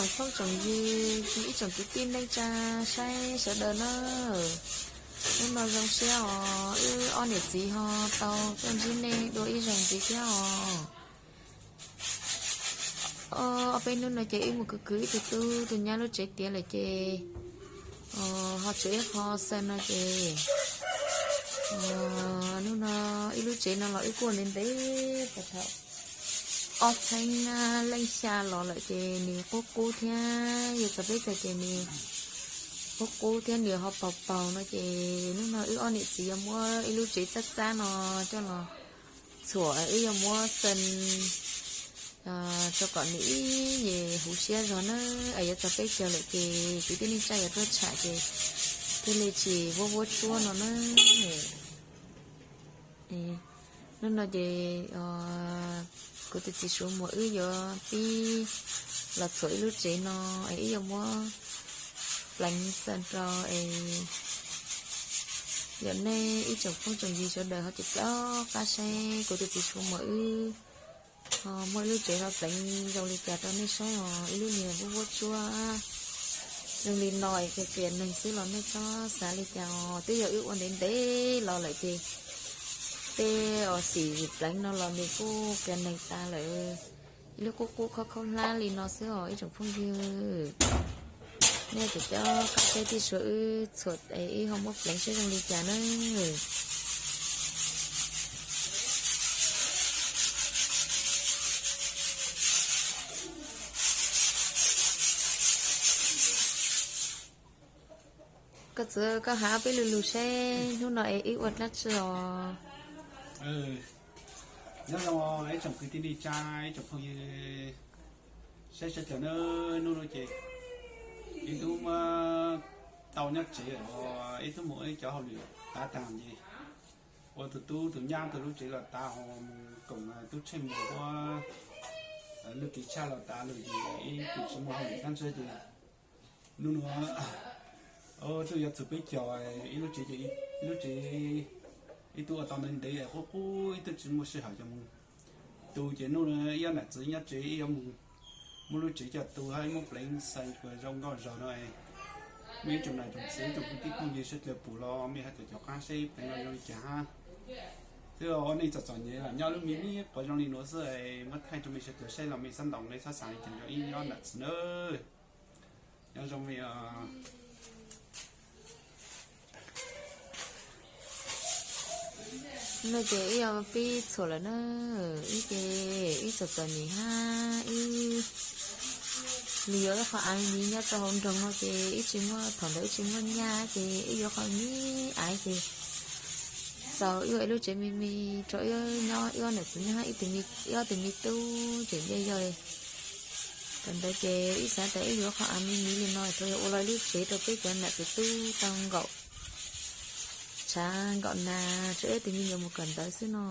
Phooj tsoom ywg, ib tsoom kwv tij neej tsa saib sawv daws na, hnub no zoo siab os, wb ob niam txiv ho tau tuaj ntsib nej dua ib zaug ntxiv thiab os. Ob peb hnub no ces wb mus kwv kwv ib tug tub tus nyab lub tsev tiav lawm ces ho tshuav ib qho xees no ces hnub no ib lub tsev no los wb kuj ntev ntev puag thaum ob txhiab leej xya los lawm ces nws qub qub thiab yog txog peb caug ces nws qub qub thiab nws ho paug paug no ces hnub no wb ob niam txiv yuav muab ib lub tsev txab txab no coj los txhuam, wb yuav muab xees rau kom nws ib nyuag huv siab zog na. Es yuav txog peb caug lawm ces kwv tij neej tsa yuav tuaj tsham ces thiaj li tsis vuab vuab tsuab no na. Hnub no ces kuv tus txiv Suav muam wb yuav pib los txhuam ib lub tsev no es wb yuav muab pleev xees rau es yog nej ib tsoom phooj tsoom ywg sawv daws ho ces caum qab saib kuv tus txiv Suav muam wb ho muab ib lub tsev no pleev zoo li cas rau nej saib os. Ib lub niag vuab vuab tsuab zoo li no es qias qias neeg xwb los nej txhob xav li cas os. Twb yog wb ua ntev ntev los lawm ces tej os xim pleev no los nws kuj qias neeg tas lawm. Ib lub qub qub khaub khaub hlab li no xwb os ib tsoom phooj ywg. Nej caum caum qab saib tij Suav wb txhuam es wb ho muab pleev saib zoo li cas na. Koj txiv, koj hais peb lu lug seb hnub no es wb ua dab tsi os? Nyob zoo ib tsoom kwv tij neej tsa, ib tsoom phooj ywg, saib sawv daws na, hnub no ces ib tug muab tau nyob tsev os, ib tug mus ib cov hauj lwm tav tag ces ua tus tub tus nyab tus lub tsev los tav ho mus koom tub Tsheej Muas ua lub ris tshaj los tav lawm ces ib tug tsis muaj hauj lwm tab ntshe ces hnub no twb yuav txog peb caug, ib lub tsev ces ib lub tsev ib tug ua tau ntev ntev qub qub ib tug tsis muaj sij hawm coj mus tu ces hnub no ib ob nam txiv nyob tsev ib yuav mus muab lub tsev coj tu hab ib muab pleev xees kom zoo nkauj zog no. Mej ib tsoom nam tsoom txiv tsoom kwv tij phooj ywg sawv daws pum los mej haj caum caum qab saib pleev los zoo li cas hab. Twb ua neej txom txom nyem los nyob lub me me quav zoo li nuav xwb, muab thaij rau mej sawv daws saib los mej xav ntaus mej txhob xav li cas rau ib ob nam txiv nawb. Nyob zoo mej. No ces wb yuav pib txhuam lawm na. Wb ces wb txom txom nyem hab wb nws yuav ib qho av me me nyob rau hauv nroog no ces wb tsis muaj, thaum ntawd wb tsis muaj nyaj ces wb yuav qhov me me av ces txaus wb ua ib lub tsev me me rau wb nyob, wb ob nam txiv nyob, wb ob tug me tub tseem nyob yog. Thaum ntawd ces wb xav tas wb yuav qhov av me me li no rau yog ua los ib lub tsev rau peb cov nam txiv tub tau nkaum tshav nkaum nas rau wb tus me nyuam mus kawm ntawv xwb no.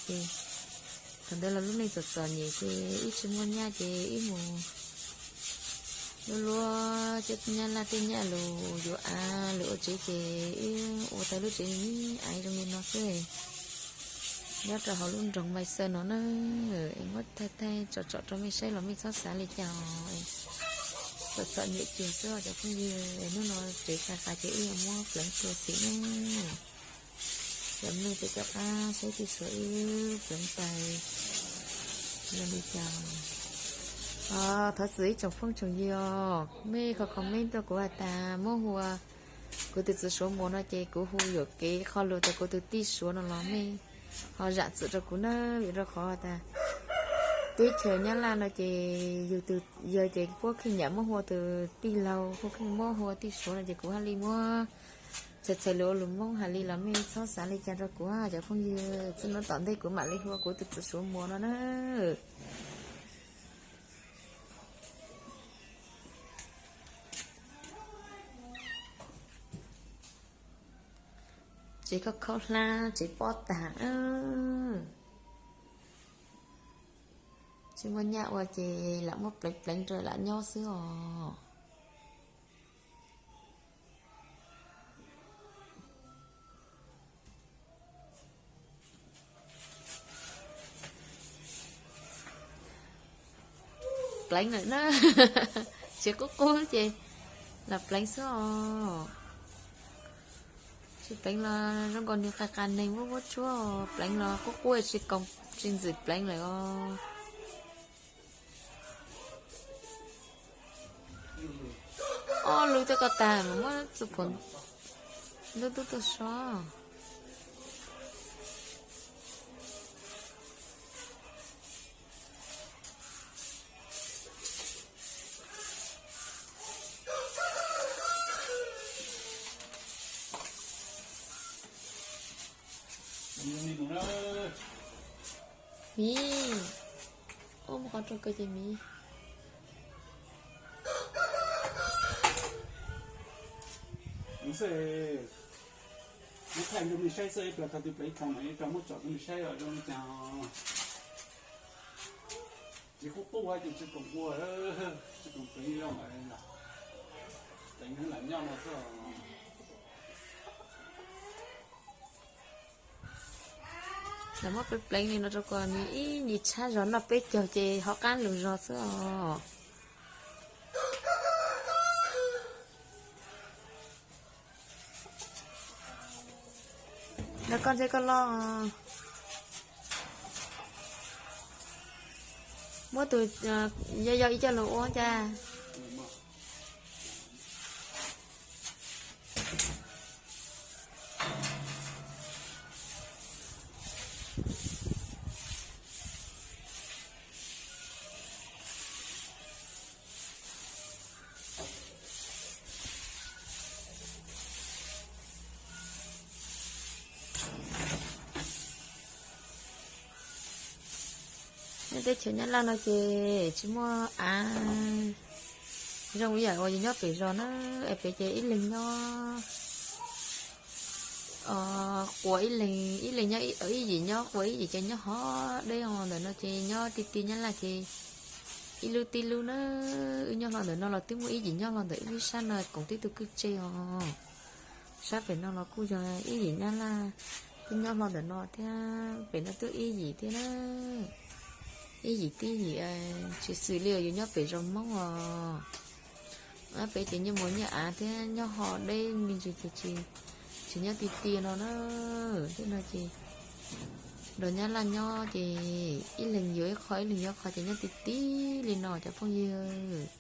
Ces thaum ntawd los lub neej txom txom nyem ces wb tsis muaj nyaj ces wb mus luaj luaj cov nyab laj tej nyaj lus yuav av lus ua tsev ces wb ua tau lub tsev me me av zoo li no xwb. Nyob rau hauv lub nroog Mai Xawj no na. Es muab thaij thaij tsom tsom rau mej saib los mej txhob xav li cas os. Txom txom nyem cuag xwb os cov phooj ywg. Hnub no tsev tas tas ces wb yuav muab pleev rua xim na. Cov mej caum caum qab saib tij Suav wb pleev tas zoo li cas. Thov txim ib tsoom phooj tsoom ywg os, mej kho comment rau kuv has tas muab hu ua kuv tus txiv Suav Muas no ces kuv hu yuam kev qhov lus tas kuv tus tij Suav no los mej ho zam txim rau kuv na. Vim rau qhov tas teb chaws Nyab Laj no ces yug tug yawg ces puab kheej nyam muab hu ua tus tij laug, puab kheej muab hu ua tij Suav no ces kuv haj li muab txhais txhais lus ua lus Moob hais li los mej txhob xav li cas rau kuv cov phooj ywg. Txij no tom ntej kuv mam li hu ua kuv tus txiv Suav Muas no na. Tsev khaub khaub hlab, tsev pob tag, tsis muaj nyaj ua ces lam muab pleev pleev rau lam nyob xwb os. Pleev lawm na, Tsis qub qub ces los pleev xwb os. Tsis pleev los zoo nkaus nws qas qas neeg vuab vuab tsuab, pleev los qub qub tsis koom, tsis ntxim pleev lawm os. Ob lub tej ko tag mas muab txuj phuam ntub tub tuaj so. Miv, ua mus qhov rau kawg ces miv. Muab thaij rau nej saib xwb, ib pliag thaum twg pleev khoom no rau muab tsom rau nej saib os zoo li cas. Tsis qub qub ces tsis koom ua, tsis koom pleev zoo lawm. Pleev lam nyob no xwb. Lawv muab pleev pleev li no rau kom nws ib nyuag tshab zog noj peb caug ces ho qab lug zog xwb os. Los koj ntshe koj loj, muab tus yau yau ib co los ua cas. Nej teb chaws Nyab Laj no ces tsis muaj av zoo ib yam uas yus nyob pem zos na, es pem ces ib leeg nyob, quas ib leeg, ib leeg nyob ib yim nyob, quas ib yim ces nyob hov deb os. Ntawm no ces nyob ti ti Nyab Laj ces ib lub tib lub na. Wb nyob hlo ntawm no los twb muaj ib yim nyob hlo ntawm wb sab no koom tib tug kwj tseg os. Sab pem no los kuj yog ib yim Nyab Laj, twb nyob hlo ntawm no thiab, pem no twb ib yim thiab na. Ib yim tib yim, tsis xws li yus nyob pem zos Hmoob os. Pem ces nyiaj mus nyiaj av thiab nyob ho deb me ntsis ces tsis, tsis nyob ti ti no na. Tej no ces nrog Nyab Laj nyob ces ib leeg yuav ib qho ib leeg yuav ib qho ces nyob ti ti li no cov phooj ywg.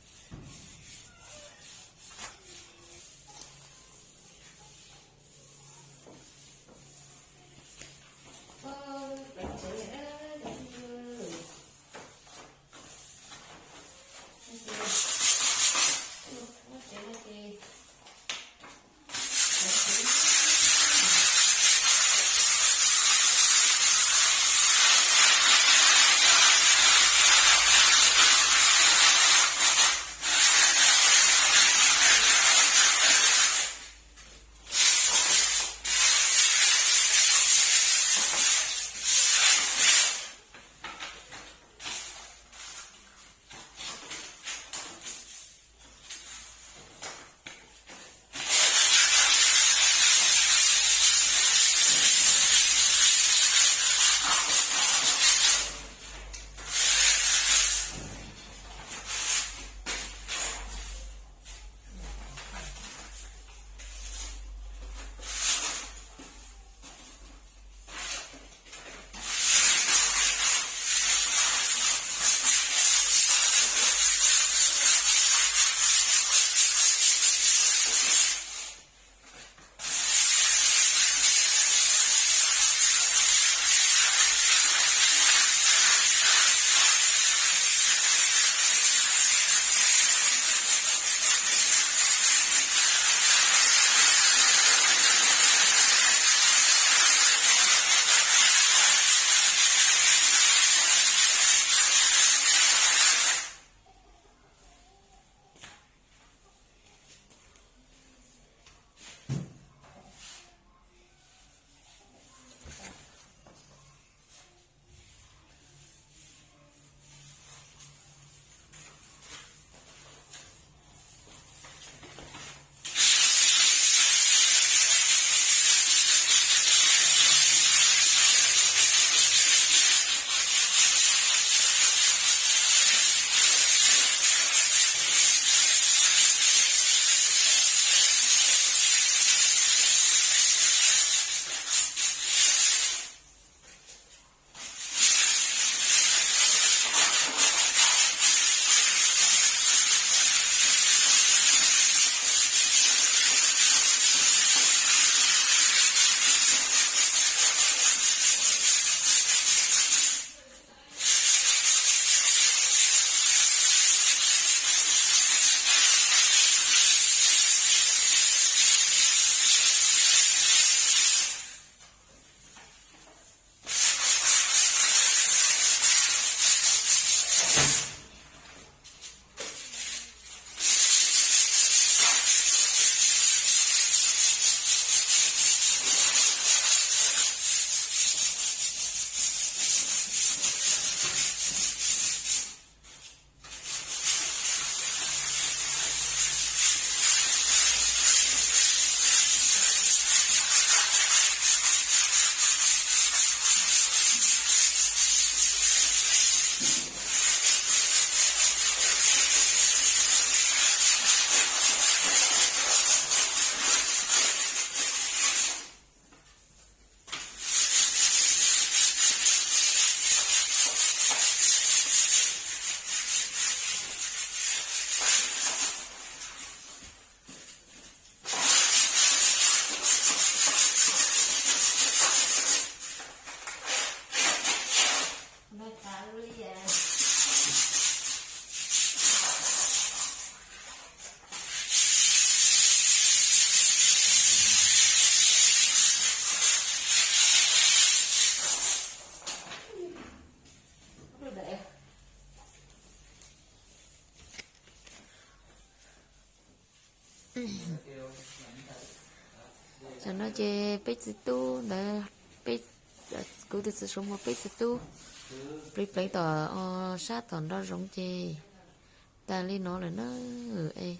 Tam no ces peb txiv tub ntawd, peb, kuv tus txiv Suav Muas peb txiv tub pleev pleev tom sab tom nraum zoov ces tas li no lawm na. Es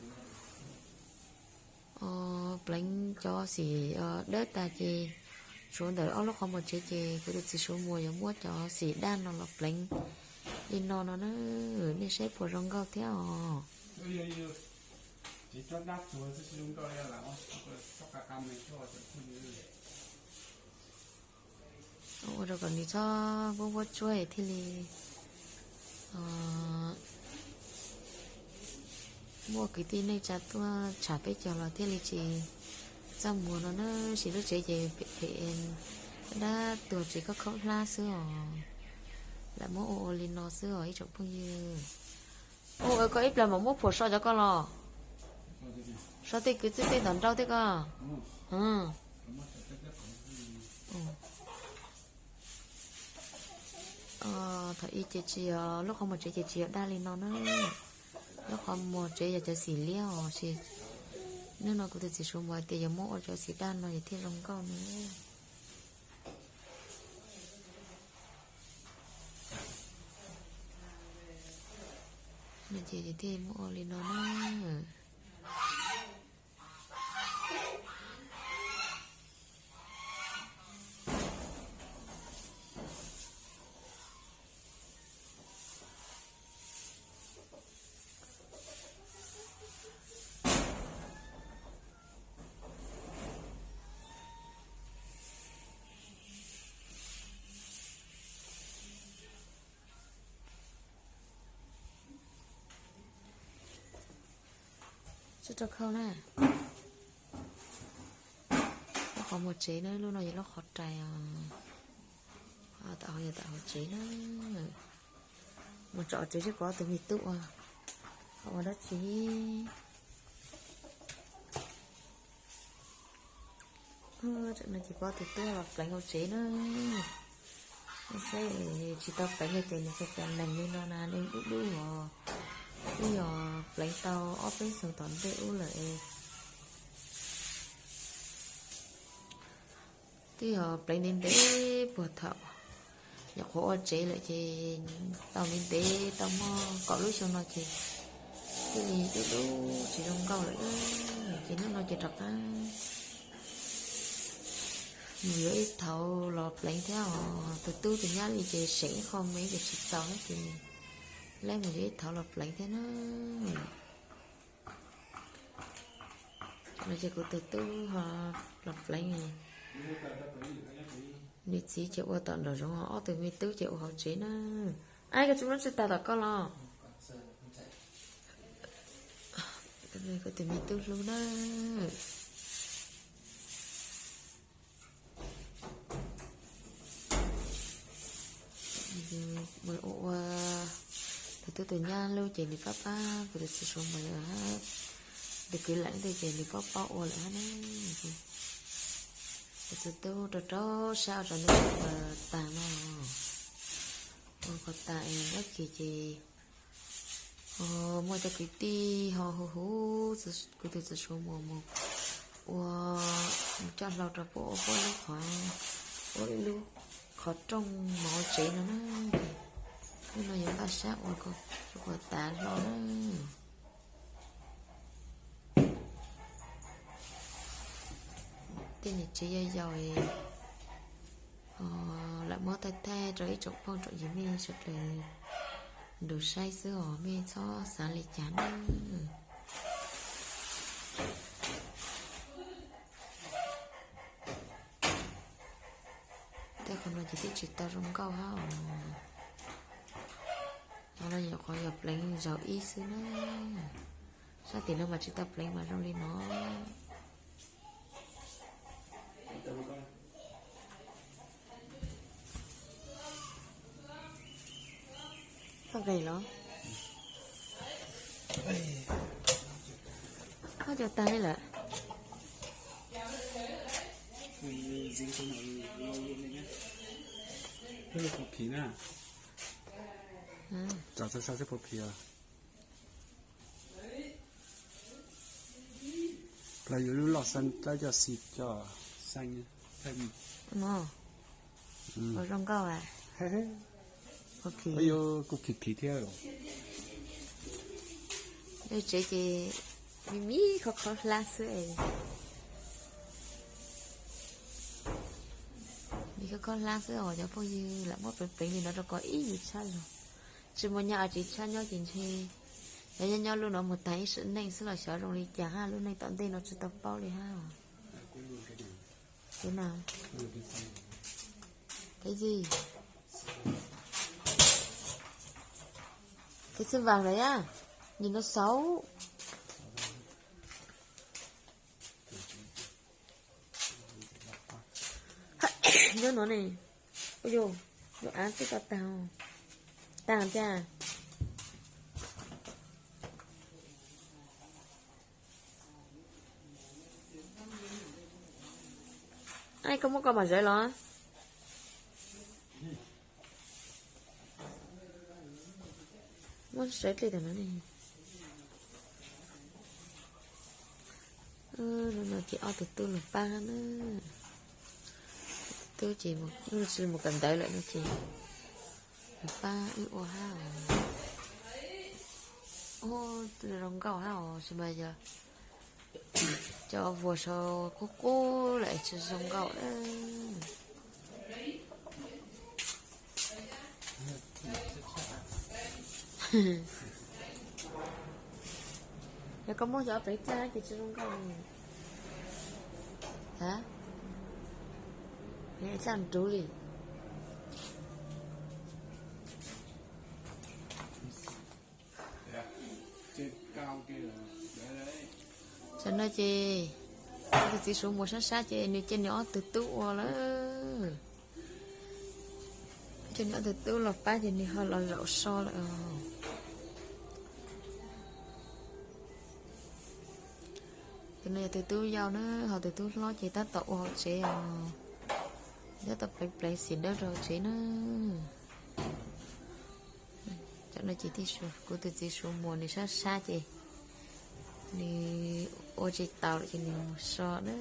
pleev cov xim dawb tas ces tshuav ntawm ob lub qhov muag tsev ces kuv tus txiv Suav Muas yuav muab cov xim daj no los pleev li no no na. Nej saib puas zoo nkauj thiab os? Ua rau kom nws txhob vuab vuab tsuab thiaj li muaj kwv tij neej tsa tuaj tsham peb cog los thiaj li tsis txaj muag no na. Sis lub tsev ces phem, dab tuag tsev khaub khaub hlab xwb os. Lam muab ua ua li no xwb os ib tsoom phooj ywg. Ua koj ib plag mam muab phuam so cov koj los. So tej kwv txij tej tom nraud tej koj. Thaum ub ces tsis yog lub qhov muag tsev ces tsis yog daj li no na. Lub qhov muag tsev yog cov xim liab os, sis hnub no kuv tus txiv Suav Muas hais tias yuav muab ua cov xim daj no yog thiaj zoo nkauj no. No ces thiaj muab ua li no na. Tsis rau khau na. Lub qhov muag tsev na, lub no yog lub qhov rais os. Tam hauv yog tam hauv tsev na. Mus tsom tsev seb kuv ob tug me tub ua, ua dab tsi. Tam no ces kuv ob tug tub los pleev hauv tsev na. Saib tsis tau pleev ces nws txawm nees li no na, nees dub dub os. Twb yog pleev tau ob peb xyoos tom ntej ub lawm es. Twb yog pleev ntev ntev puag thaum nyuam qhuav ua tsev lawm ces tau ntev ntev tau muaj kaum lub xyoo no ces thiaj li dub dub tsis zoo nkauj lawm. Ces hnub no ces rov qab mus yuav ib thaud los pleev thiab os. Tus tub tus nyab li ces seem ib qho me ces tsis txaus ces lawv mus yuav ib thaud los pleev thiab na. No ces kuv tus tub ho los pleev, nws txiv ces ua tom nraum zoov, ob tug me tub ces ua hauv tsev na. Ab, koj tsis muab tsis tas tom koj los? Kuv tus me tub hlub na. Mus ua ua tus tub tus nyab hlub ces nws pab pab kuv tus txiv Suav Muas, tus kwv lam ntej ces nws paub paub ua lawm hab na. Kuv tus tub rau rau sab ua rau nws ua tag no, ua ko tas es dab tsi ces muaj cov kwv tij ho hu hu kuv tus txiv Suav Muas mus ua, mus coj hlau rau puab ua puab lub qhov, ua ib lub qhov rooj mov tsev no na. Ces hnub no yuav npaj sab ua rau kom tas hlo na. Tej niam tsev yau yau lam muab thaij thaij rau ib tsoom phooj tsoom ywg mej sawv daws nrug saib xwb os, mej txhob xav li cas na. Tej qhov no ces twb tsis tau zoo nkauj hab os. Qhov no nyuam qhuav yog pleev zaum ib xwb na. Sab tim no mas tsis tau pleev mas zoo li no. Tau nqes los? Ab, cov tag li lawm. Phim na. Tsom txog sab xwb puas phim os? Los yus lub loj xab tab coj xi coj xeeb. No, ua zoo nkauj a. Kuv khim khim thiab. Dej tsev ces me me kho kho hlab xwb. Me kho kho hlab xwb os cov phooj ywg, lam muab pleev pleev li no rau kom ib yam tshaj lug. Tsis muaj nyob tsis tshaj nyob ces ntshe yog nyob nyob lub no mus tag ib sim neej xwb los xyov zoo li cas ha, lub neej tom ntej no tsis tau paub li ha. Cái gì? Cái xương vàng đấy á. Nhìn nó xấu. Nyob no ne. Ui dồi, lub av twb tau tag. Tag tiag. Ai, koj muab koj mam zawv los. Muab sawv dlej tam no ne. No ces ob tug tub los pab na. Tub ces mus kawm ntawv lawm no ces los pab wb ua hab os. Ua zoo nkauj hab os, tsis mas yog cov vuas sau qub qub lawm tsis zoo nkauj. Yog koj muab xyov pleev dlaj ces tsis zoo nkauj li. Ha? Dlaj nruv li. Tam no ces tus txiv Suav muas sab sab ces nws cia nws ob tug tub ua lawm. Cia nws ob tug tub los pab ces nws ho los zaum so lawm. Tus no yog tus tub yau na, ho tus tub hlob ces tab tom ua hauv tsev os. Tab tom pleev pleev xim dawb rau hauv tsev na. Tam no ces kuv tus txiv Suav muas nws sab sab ces nws ua tsis taus lawm ces nws mus so na.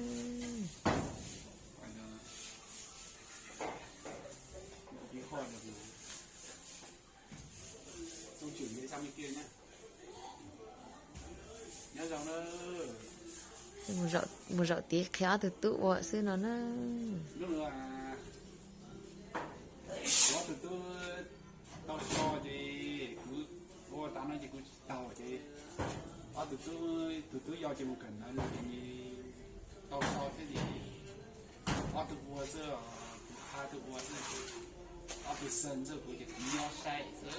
Mus zaum tiv qhia ob tug tub ua xwb no na. Ob tug tub tau so ces kuv ua tas no ces kuv tsis taug ces ob tug tub, tus tub yau ces mus kawm ntawv no ces nws tau so thiab ces ob tug ua xwb, kuv qha tug ua xwb, ob tug xeeb ntxawg kuv ces kuv nyob saib xwb.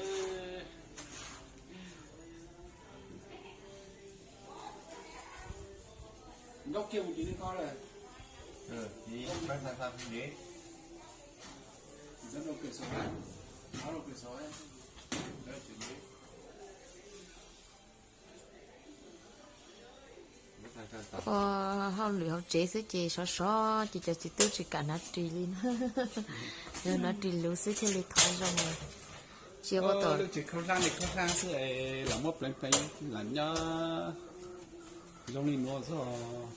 Ntaub kiag mus tim nej ko lawm. Ua hauj lwm hauv tsev xwb ces sov sov ces cov txiv tub tsis kam hnav ris li na. Yog hnav ris luv xwb thiaj li thov zoo. Tsis ua tom lub tsev khaub hlab li khaub hlab xwb es lam muab pleev pleev lam nyob zoo li nuav xwb os.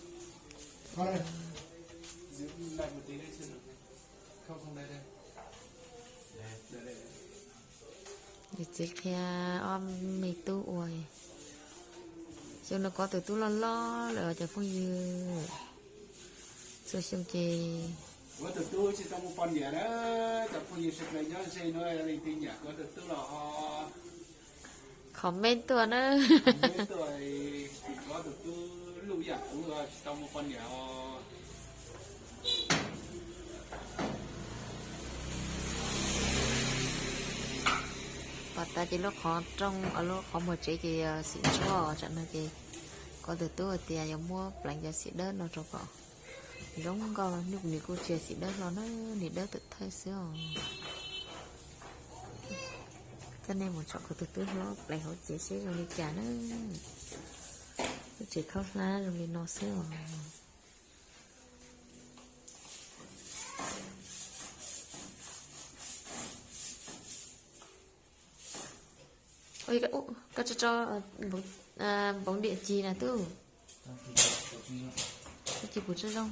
Yus txiv qhia ob me tub ua. Xyoo no kuv tus tub loj loj lawm cov phooj ywg. Txhua xyoo ces kuv tus tub tsis tau mus poj niam na, cov phooj ywg sawv daws nyob ze no leej twg nyiam kuv tus tub los ho comment tuaj na. Kuv tus tub luj yam kuv tsis tau mus poj niam os. Pom tas ces lub qhov rooj, lub qhov muag tsev ces xim ntsuab, tsam no ces kuv tus tub tias yuav muab pleev cov xim dawb no rau kom zoo nkauj, nws kuj tsis yog xim dawb hlo na, nws dawb tawm thawj xwb os. Coj nej mus tsom kuv tus tub hlob pleev hauv tsev seb zoo li cas na. Lub tsev khaub hlab zoo li no xwb os. Koj tso tso npoov diam ci na tub. Ces kuv tsa zoo,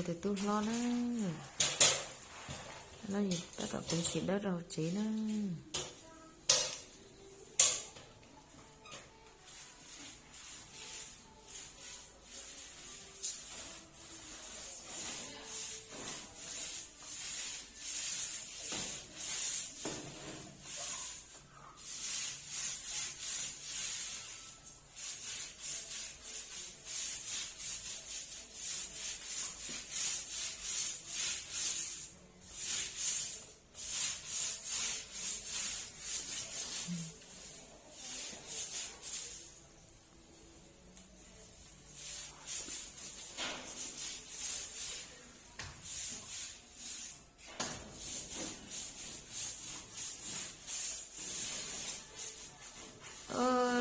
tus tub hlob na, no tab tom pleev xim dawb rau hauv tsev na.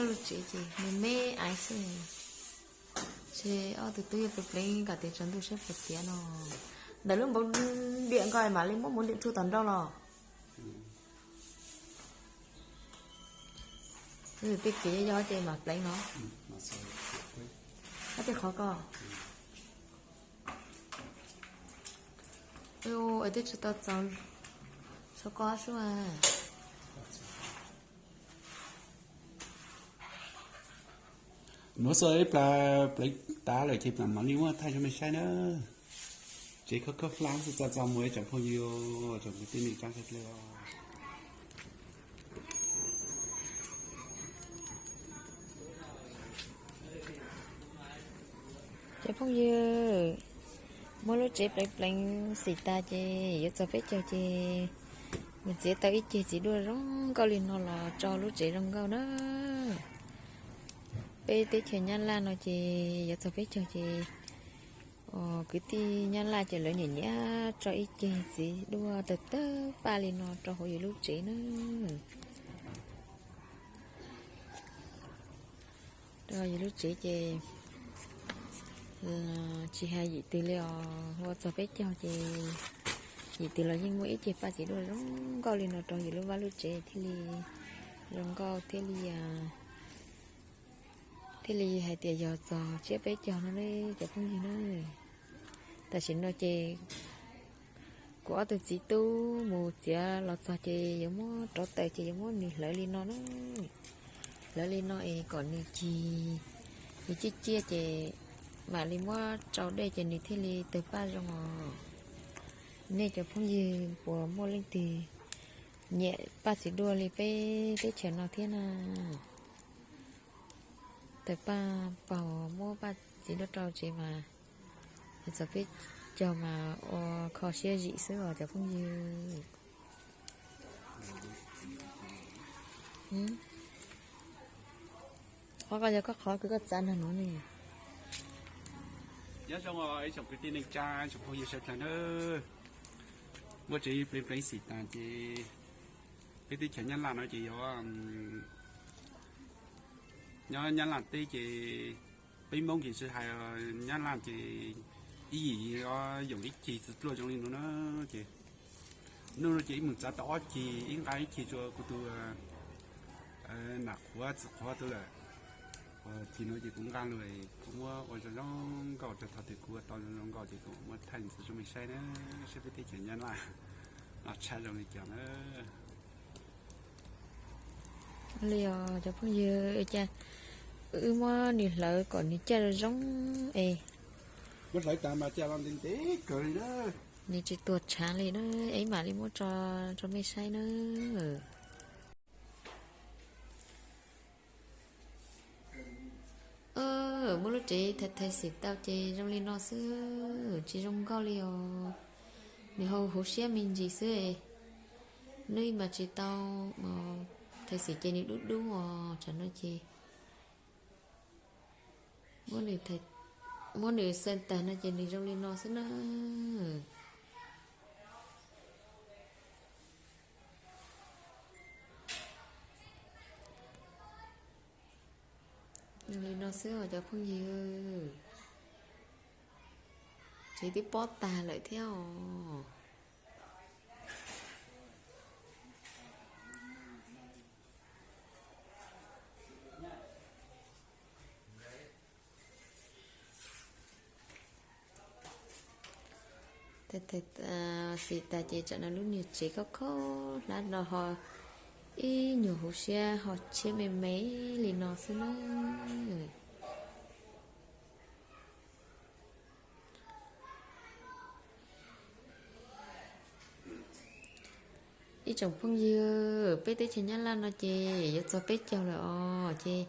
Lub tsev ces me me aiv xwb, ces ob tug tub yuav pleev pleev kom tiav tsaus ntuj saib puas tiav no. Ntawm lub npaum diam nkaus mam li muab mus dim tshu tom nrau los. Tej kev yog ces mam pleev no. Ab, tej qhov ko. Es twb tsis tau txaus, sau ko sub. Nuav xwb ib plag pleev tas lawm ces mam li muab thaij rau mej saib na. Tsev khab khab hlab xwb, txog txog mus tsoom phooj ywg, tsoom kwv tij neej tsa sawv dlawg. Cov phooj ywg, muab lub tsev pleev pleev xim tas ces yuav txog peb caug ces mus txiav tau ib ceg txiv duaj zoo nkauj li no los tso lub tsev zoo nkauj na. Peb teb chaws Nyab Laj no ces yuav txog peb caug ces kwv tij Nyab Laj ces lawv nyiam nyiam tso ib ceg txiv duaj tawg tawg paj li no rau hauv yus lub tsev na. Rau yus lub tsev ces tsis hais yim twg li os, ua txog peb caug ces yim twg los yeej muaj ib ceg paj txiv duaj zoo nkauj li no rau yus lub vaj lub tsev thiaj li zoo nkauj thiaj li thiaj li hais tias yog txog tsiab peb caug no ne cov phooj ywg na. Tam sim no ces kuv ob tug txiv tub mus txiav los txog ces yuav muab rauv taws ces yuav muab nws hlawv li no na. Hlawv li no es kom nws cig, nws ciaj ciaj ces mam li muab tsau dej ces nws thiaj li tawg paj zoo os. Nej cov phooj ywg puas muaj leej twg nyiam paj txiv duaj li peb teb chaws no thiab na? Tawg paj paug muab paj txiv duaj rau tsev mas, txog peb caug mas ua kho siab zim xwb os cov phooj ywg. Qhov ko yog koj qhov kws koj txav nrog nuav ne. Nyob zoo ib tsoom kwv tij neej tsa, tsoom phooj ywg sawv dlawg na. Muab tsev pleev pleev xim tas ces peb teb chaws Nyab Laj no ces yog, nyob Nyab Laj teb ces peb Moob ces tsis hais, Nyab Laj ces ib yim yoom ib ceg txiv duaj zoo li no na. Ces nub no ces ib mus txav tau ob ceg, ib nqa ib ceg rua kuv tus nam qhuav txiv qhuav tub lawm. Ua ceg no ces kuv nqa lug, kuv muab ua zoo zoo nkauj rau thaum twg kuv ua tau zoo zoo nkauj ces kuv muab thaij ntxiv rau mej saib na, saib peb teb chaws Nyab Laj no tshaj zoo li cas na. Li os cov phooj ywg, cas wb muab nws hlawv kom nws caj zoo zoo es, muab hlawv tas mas caj los ntev ntev kawg li na, nws tsis tuag tshav li na. Es mam li muab tso rau mej saib na. Muab lub tsev thaiv thaiv xim tau ces zoo li no xwb, tsis zoo nkauj li os. Nws hau huv siab me ntsis xwb. Nub mas tsis tau thaiv xim ces nws dub dub os, tsam no ces muab nws xeem tag no ces nws zoo li no xwb na. Zoo li no xwb os cov phooj ywg. Tsev twb pob tag lawm thiab os. Thaij thaij xim tas ces tsam no lub niag tsev khaub khaub hlab no ho ib nyuag hauv siab ho tshiab me me li no xwb na. Ib tsoom phooj ywg, peb teb chaws Nyab Laj no ces yuav txog peb caug lawm os ces,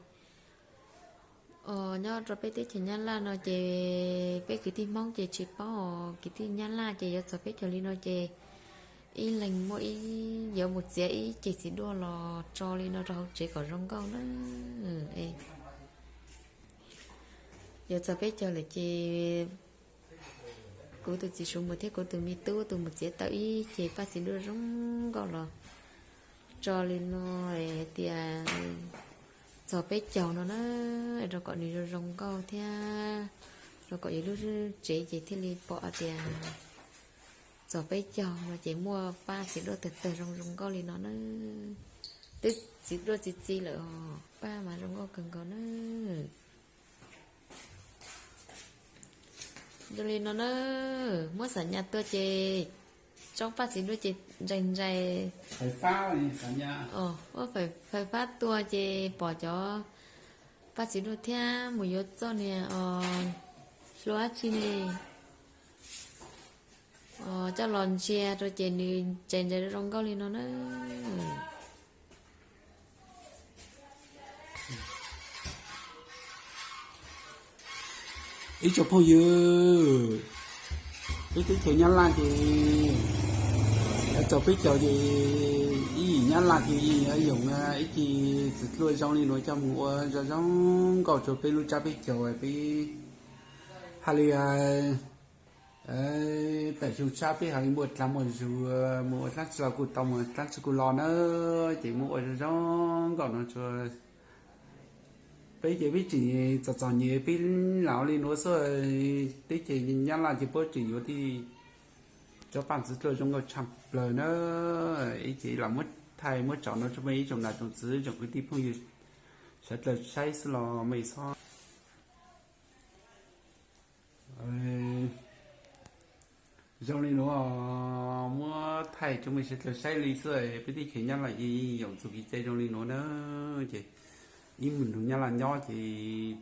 nyob rau peb teb chaws Nyab Laj no ces peb kwv tij Hmoob ces tsis paub os, kwv tij Nyab Laj ces yuav txog peb caug li no ces ib leeg muaj ib, yuav mus txiav ib ceg txiv duaj los tso li no rau hauv tsev kom zoo nkauj na. Yuav txog peb caug lawm ces kuv tus txiv Suav Muas thiab kuv tus me tub tus mus txiav tau ib ceg paj txiv duaj zoo nkauj los tso li no hais tias txog peb caug no na, rau kom nws zoo zoo nkauj thiab rau kom yus lub tsev ces thiaj li pom hais tias txog peb caug no ces muaj paj txiv duaj tawg tawg zoo zoo nkauj li no na. Twb txiv duaj txi txiv lawm os, paj mas zoo nkauj kawg nkaus na. Zoo li no na, muab xam nyas tuaj ces tsoob paj txiv duaj ces ntsais ntsais, muab fais fab tuaj ces pom cov paj txiv duaj thiab mus yuav txoj niag hlua dab tsi ne, coj los ntsia rau ces nws ntsais ntsais zoo nkauj li no na. Ib tsoom phooj ywg, peb teb chaws Nyab Laj ces yuav txog peb caug ces ib yim Nyab Laj ces yeej yuav yoom ib ce txiv duaj zoo li no coj mus ua zoo zoo nkauj rau peb lub tsab peb caug peb hais li tam xyoo tshab peb hais li muaj dlaag muaj zug mus ua dlaab tsi los kuj tau, mus dlaab tsi kuj los na, ces muab ua zoo zoo nkauj no rau peb ces peb tseem txom txom nyem peb lam ua li nuav xwb, teb chaws Nyab Laj ces puab tseem yuav tej tsoob paj txiv duaj zoo nkauj tshaj plaws na. Ib ces lam muab thaij muab tso no rau mej ib tsoom nam tsoom txwv tsoom kwv tij phooj ywg sawv dlawg saib xwb los mej txhob zoo li nuav, muab thaij rau mej sawv dlawg saib li xwb. Peb teb chaws Nyab Laj ces yoom txug kev cai zoo li nuav na, ces ib mus nrug Nyab Laj nyob ces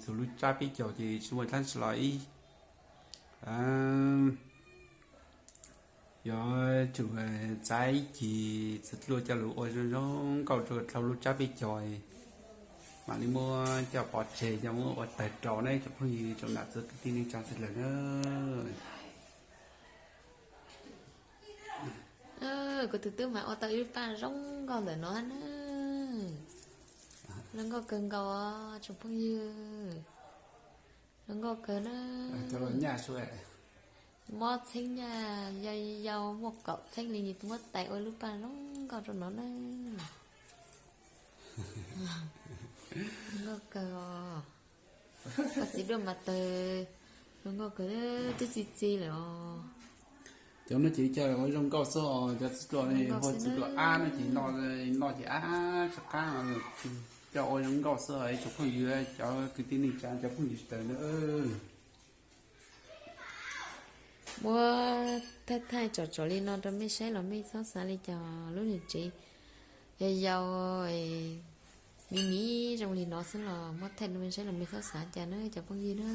txug lub tsab peb caug ces tsis muaj dlaab tsi los ib yuav tsum txav ib ceg txiv duaj coj lug ua zoo zoo nkauj rau dlhau lub tsab peb caug, mam li muab coj pov tseg coj muab ua tawg rau na tsoom phooj ywg tsoom nam txiv kwv tij neej tsaa sawv dlawg na. Kuv tus tub mas ua tau ib lub paj zoo nkauj ntawm no na. Zoo nkauj kawg nkaus os tsoom phooj ywg. Zoo nkauj kawg na. Mob txheeb nyaj yau yau muaj kaum txheeb li, muab tais ua lub paj zoo nkauj rau no na. Zoo nkauj kawg os. Paj txiv duaj mas tawg zoo nkauj kawg, twb txi txi lawm os. Cov no ces coj ua zoo nkauj xwb os, cov txiv duaj ne, txiv duaj ab no ces noj ces ab tsis qab, coj ua zoo nkauj xwb os ib tsoom phooj ywg, cov kwv tij neej tsaa cov phooj ywg sawv dlawg na. Muab thaij thaij tsom tsom li no rau mej saib los mej txhob xav li cas, lub niag tsev yau yau miv miv zoo li no xwb los muab thaij rau mej saib los mej txhob xav cas na cov phooj ywg na.